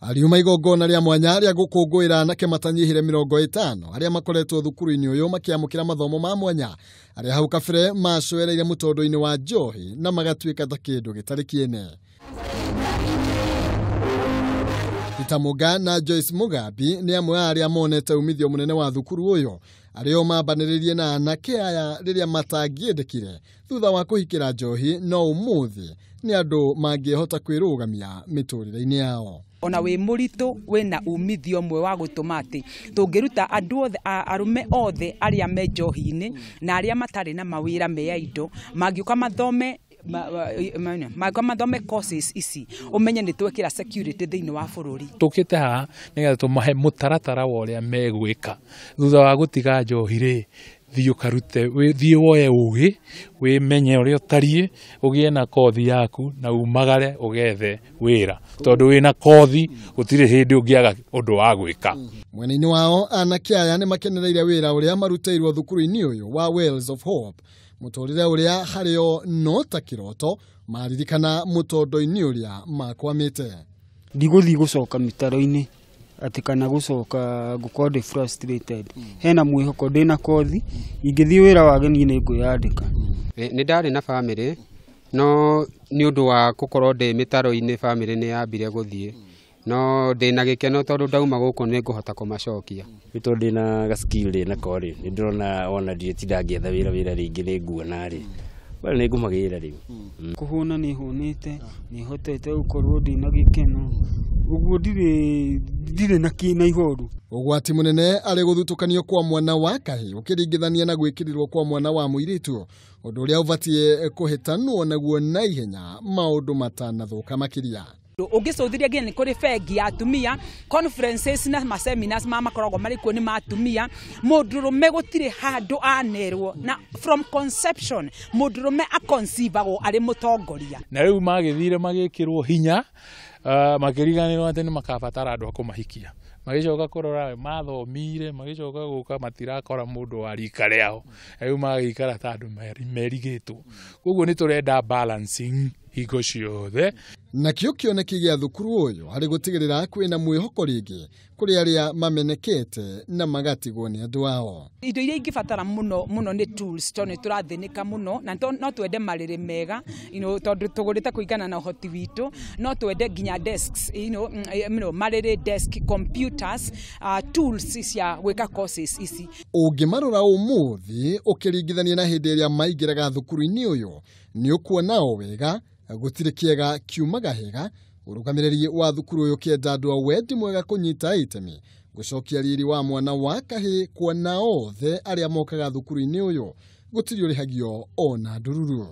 Ariuma igongona rĩa mwanya rĩa gũkũngũĩra anake matanyihire 50 arĩa makoretwo thukuru-inĩ ũyũ makĩamũkĩra mathomo ma mwanya arĩa hau kabere macoereire mũtondo-inĩ wa njohi na magatuĩka ta kĩndũ gĩtarĩ kĩene. Peter Muga na Joyce Mugabi nĩ amwe a arĩa monete umithio mũnene wa thukuru ũyũ arĩa mambanĩrĩrie na anake aya rĩrĩa matangĩendekire thutha wa kũhikĩra njohi no ũmũthĩ nĩ andũ mangĩhota kwĩrũgamia mĩtũrĩre-inĩ yao. Ona wĩ mũritũ wĩna umithio mwe wa gũtũma atĩ tũngĩruta andũ othe arũme othe arĩa me njohi-inĩ na arĩa matarĩ na mawĩra me ya indo mangĩũka mathome mathome courses ici umenye nĩ twekĩra security thĩinĩ wa bũrũri. Tũkĩte haha nĩgetha tũmahe mũtaratara wa ũrĩa megwĩka thutha wa gũtiga njohi rĩ, thiĩ ũkarute, thiĩ woe ũgĩ, wĩmenye ũrĩa ũtariĩ, ũgĩe na kothi yaku na umagare ũgethe wĩra tondũ wĩna kothi gũtirĩ hĩndĩ ũngĩaga ũndũ wa gwĩka. Mwena-inĩ wao anake aya nĩ makenereire wĩra ũrĩa marutĩirwo thukuru-inĩ ũyũ wa Wells of Hope mũtũrĩre ũrĩa harĩo no ta kĩroto maririkana mũtondo-inĩ ũrĩa makwamĩte. Ndigũthiĩ gũcoka mĩtaro-inĩ atĩ kana gũcoka ngũkorwo ndĩ frustrated. Hena mwĩhoko ndĩna kothi ingĩthiĩ wĩra wage niĩ nĩ ngwĩyandĩka. Nĩ ndarĩ na bamĩrĩ no nĩ ũndũ wa gũkorwo ndĩ mĩtaro-inĩ bamĩrĩ nĩ yambire gũthiĩ no ndĩna gĩkeno tondũ ndauma gũkũ nĩ ngũhota kũmacokia. Nĩ tondũ ndĩna ga skill rĩ nako rĩ nĩ ndĩrona ona ndiretinda ngĩetha wĩra wĩra rĩngĩ nĩ nguona rĩ well nĩ ngũmagĩra rĩu. Kũhũna nĩ hũnĩte nĩ hotete gũkorwo ndĩna gĩkeno ũguo ndirĩ na kĩna ihoru. Ũgwati mũnene arĩ gũthutũkanio kwa mwana wa kahĩĩ ũkĩringithania na gwĩkĩrĩrwo kwa mwana wa mũirĩtu ũndũ ũrĩa ũbatiĩ kũhĩtanwo naguo na ihenya maũndũ matanathũka makĩria. Ũngĩcũthĩrĩria nginya nĩ kũrĩ bengi ya atumia conferences na ma seminars ma makoragwo marĩ kuo nĩ ma atumia. Mũndũrũme gũtirĩ handũ anerwo na from conception mũndũrũme aconceive-agwo arĩ mũtongoria. Na rĩu magĩthire magĩkĩrwo hinya makĩriganĩrwo atĩ nĩ makabatara andũ a kũmahikia magĩcoka kũrora mathomire magĩcoka gũka matirakora mũndũ wa rika rĩao rĩu magĩikara ta andũ merigĩtwo. Koguo nĩ tũrenda balancing hingo ciothe. Nakĩo kĩoneki gĩa thukuru ũyũ harĩ gũtigĩrĩra kwĩna mwĩhoko rĩngĩ kũrĩ arĩa mamenekete na magatigwo nĩ andũ ao. Indo iria ingĩbatara mũno mũno nĩ tools tondũ nĩ tũrathĩnĩka mũno na no twende marĩrĩ mega tondũ tũgũrĩte kũringana na ũhoti witũ, no twende nginya desks marĩrĩ, desk, computers, tools cia gwĩka courses ici. Ũngĩmarora ũmũthĩ ũkĩringithania na hĩndĩ ĩrĩa maingĩraga thukuru-inĩ ũyũ nĩ ũkuona o wega gũtirĩ kĩega kiumaga hega. Ũrũgamĩrĩri wa thukuru ũyũ ũkĩenda andũ a wendi mwega kũnyita itemi gũcokia riri wa mwana wa kahĩĩ kuona othe arĩa mokaga thukuru-inĩ ũyũ gũtirĩ ũrĩhagio ona ndururu.